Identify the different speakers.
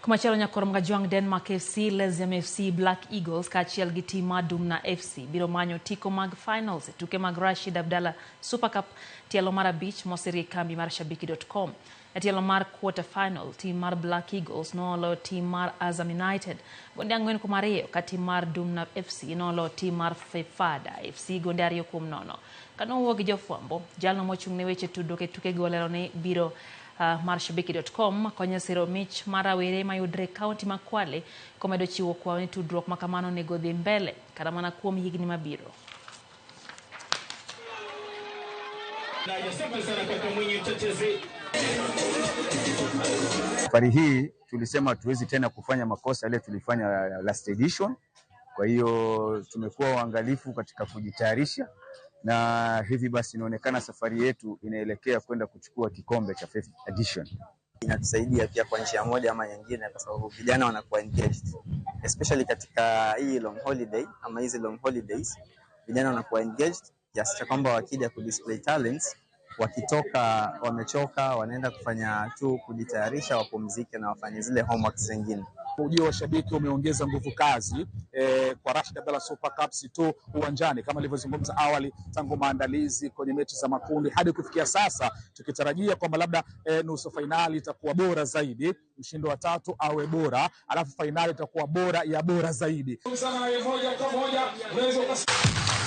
Speaker 1: Komachielo nyakoro Mgajwang Denmark FC, Lezium FC, Black Eagles kaachiel gi tim mar Dumna FC biro manyo otiko mag finals e tuke mag Rashid Abdalla Super Cup tielo mar 5 mosiri e kambi mar Shabiki.com. E tielo mar quarter final, tim mar Black Eagles noloyo tim mar Azam United gonde 4-2 ka tim mar Dumna FC noloyo tim mar Fefada FC gonde 2-0. Kanowuo gi jofwambo, jalno mochung' ne weche tudruok e tukego olero ni biro mar Shabiki.com konyo siro mich mar rawere mayudre e kaunti ma Kwale komedo chiwo kwayo ni tudruok ma kamano onego dhi mbele kata mana kuom higni mabiro.
Speaker 2: Safari hii tulisema hatuwezi tena kufanya makosa yale tulifanya last edition. Kwa hiyo tumekuwa waangalifu katika kujitayarisha na hivi basi inaonekana safari yetu inaelekea kwenda kuchukua kikombe cha 5th edition.
Speaker 3: Inatusaidia pia kwa njia moja ama nyingine, kwa sababu vijana wanakuwa engaged especially katika hii long holiday ama hizi long holidays, vijana wanakuwa engaged kiasi cha kwamba wakija ku display talents, wakitoka wamechoka, wanaenda kufanya tu kujitayarisha, wapumzike na wafanye zile homeworks zingine.
Speaker 4: Ujio wa shabiki umeongeza nguvu kazi kwa Rashid Abdalla Super Cup si tu uwanjani kama nilivyozungumza awali, tangu maandalizi kwenye mechi za makundi hadi kufikia sasa, tukitarajia kwamba labda nusu fainali itakuwa bora zaidi, mshindi wa tatu awe bora, alafu fainali itakuwa bora ya bora zaidi.